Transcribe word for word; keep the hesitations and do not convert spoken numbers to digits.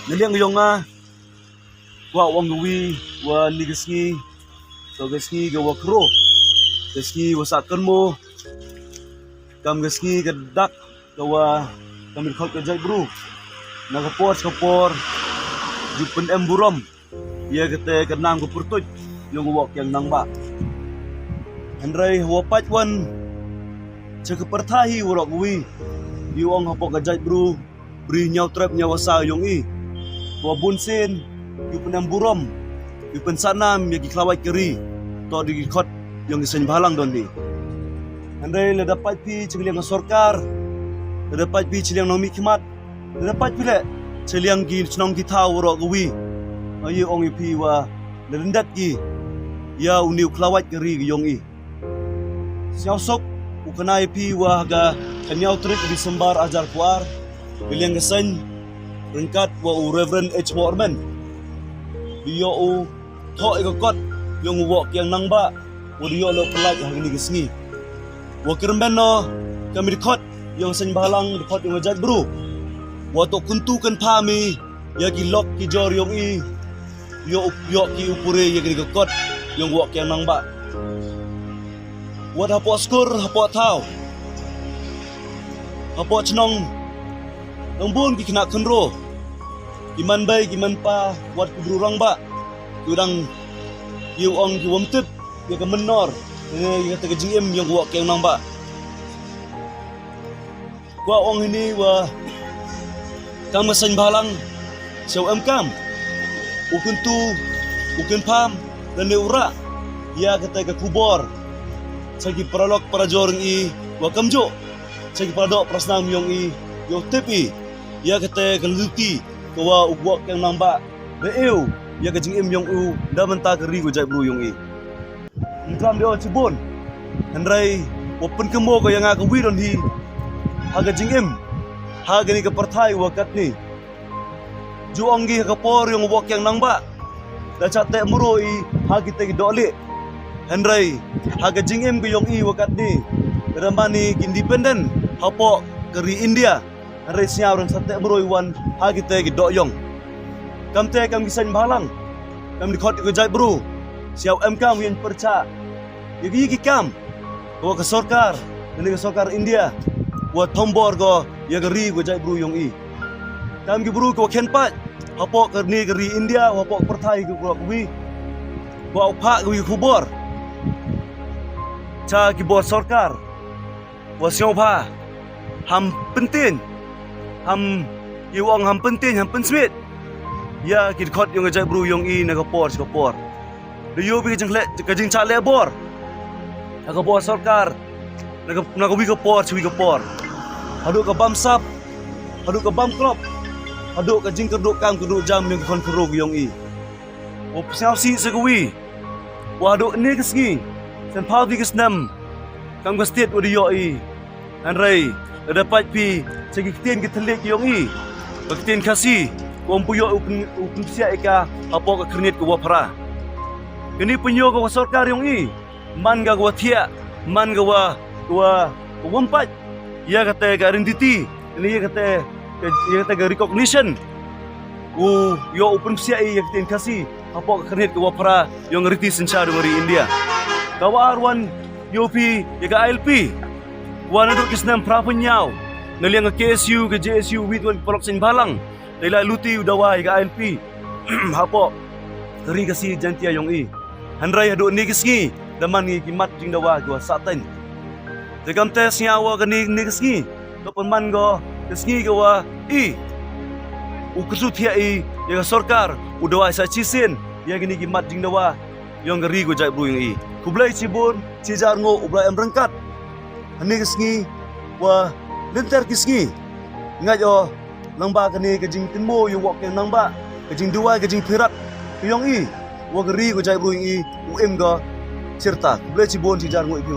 Na liang yong nga, kwah ong kawi, wa ni ka sngi, to ka sngi ka wa kro, ka sngi wa sa kan mo, kam ka sngi ka dak, ka wa, kam i khot ka jait bru, na ka por, ka por, ju pyn em burom, ya ka te ka nam ka pyrtuit, yong wa kiang nang ba. Hynrei wa pait wan, cha ka pyrthai hi wa rok wi, yu ong hapoh ka jait bru, bri ñiaw trep ñiaw wasa yong i. Wa bun sien, yu pyn em burom, yu pyn sa nam ya ki khlawait ka ri, to di ki khot yong ki seng bhalang don hi. Hynrei lada pait phi cha liang ka sorkar, lada pait phi cha liang nongmihkhmat, lada pait phi le cha liang ki chnong ki thaw wa rok wi. Ayu ong i phi wa, lada ndat ki, ya u niu khlawait ka ri yong i. Sngewsuk, u kynai phi wa ha ka, ka ñiaw tarik December hajar kwar, ka liang ka seng, ryngkat wa u Reverend H Morman. Di yoh u, thoh i ka kot, yong u wok kiang nang ba, wa di yoh lo pelaj ha kani ka sngi. Wa kyrmen no, kam i di khot, yong seng bhalang, di khot yong jait bru. Wa to kyntu kynpha mi, ya ki lok ki jor yong i, yoh, yoh ki u pure ya kani ka kot, yong wok kiang nang ba. Wat hapoh skur, hapoh thaw. Hapoh chnong. Nang bun ki khynnah khynro. Ki man bei, ki man pa, wat ki bru rang ba. Ki dang, yu ong ki wam tip, ya ka menor. Ya ka te ka jingim yong wok kiang nang ba. Kwah ong hini wa kam ka seng bhalang, sha u em kam, u kyntu, u kynpham, lane u rah, ya ka te ka khubor, cha ki paralok parajor yong i, wa kam juh, cha ki paradok parasnam yong i, yoh tip i, ya ka te ka luti, ka wa u wok kiang nang ba, ba ew, ya ka jingim yong u, da mynta ka ri ka jait bru yong i. Ngam dei o chibun. Hynrei, wa pynkynmaw ka ya nga ka wi don hi. Ha ka jingim. Ha kani ka pyrthai wa katni. Ju ong ki ha ka por yong wok kiang nang ba. Da chah teh mro i ha ki te ki doh lieh. Hynrei, ha ka jingim ka yong i wa katni. Da mani ki independent hapoh ka ri India. Hynrei sñiaw ren sa teh mro i wan ha ki te ki doh yong. Kam te kam ki seng bhalang. Kam di khot ka jait bru. Sñiaw em kam yen pyrchah. Ya ki, ya ki kam. Ka wa ka sorkar, kani ka sorkar India. Wa thombor ko, ya ka ri ka jait bru yong i. Kam ki bru ka wa khen pait. Hapoh kani ka ri India, hapoh pyrthai ka wa wi. Wa u phah ka wi khubor. Cha ki bor sorkar. Wa sngewbha. Ham pyntin. Ham, yu ong ham pyntin, ham pynsmit. Ya ki khot yong ka jait bru yong i na ka por, ka por. Da yoh bi ka jingkhleh, ka jingchah leh bor. Ha ka bor sorkar. Na ka, na ka wi ka por, chi wi ka por. Haduh ka bamsap. Haduh ka bamklop. Haduh ka jingkyrduh kam kyrduh jam yong ki khon khynro yong i. Wa psiaw si sa ka wi. Wa haduh ni ka sngi. San phaw di ka snem. Kam ka state wa di yoh i. Hynrei, lada pait phi, cha ki ktien ki thylliej yong i. Ka ktien Khasi, ka ym pu yoh u pyn, u pynpsiah i ka, hapoh ka khyrnit ka wa phra. Kani pynyoh ka wa sorkar yong i, man ka wa thiah, man ka wa, ka wa, ka wa ym pait. Ya ka te ka identity, ni ya ka te, ka, ya ka te ka recognition. U, yoh u pynpsiah i ya ka ktien Khasi, hapoh ka khyrnit ka wa phra, yong ka riti synshar yong ka ri India. Ka wa ar wan, yoh phi, ya ka I L P. Wa naduh ki snem phra pynñiaw. Na liang ka K S U, ka J S U, wit wan ki paralok seng bhalang. Dei la luti u dawa ya ka I L P. Hapoh. Ka ri Khasi Jaintia yong i. Hynrei haduh ni ki sngi. Da man ngi ki mat jingdawa ki wa sah teng. Te kam te sñiaw wa kani, ni ki sngi. To pynman ko, ki sngi ka wa i. U kyrsu thiah i, ya ka sorkar, u dawa sa chisien, ya kini ki mat jingdawa, yong ka ri ka jait bru yong i. Khublei chibun, chi jar ngo, u Blai em ryngkat. Hani ki sngi, wa lynter ki sngi. Ngait o, lyngba kani ka jingkynmaw, ïa u wok ïa u nongbah, ka jingduwai, ka jingpyrkhat, ka yong i, wa ka ri ka jait bru yong i, u im ka chirta. Khublei chibun, chi jar ngo i phi.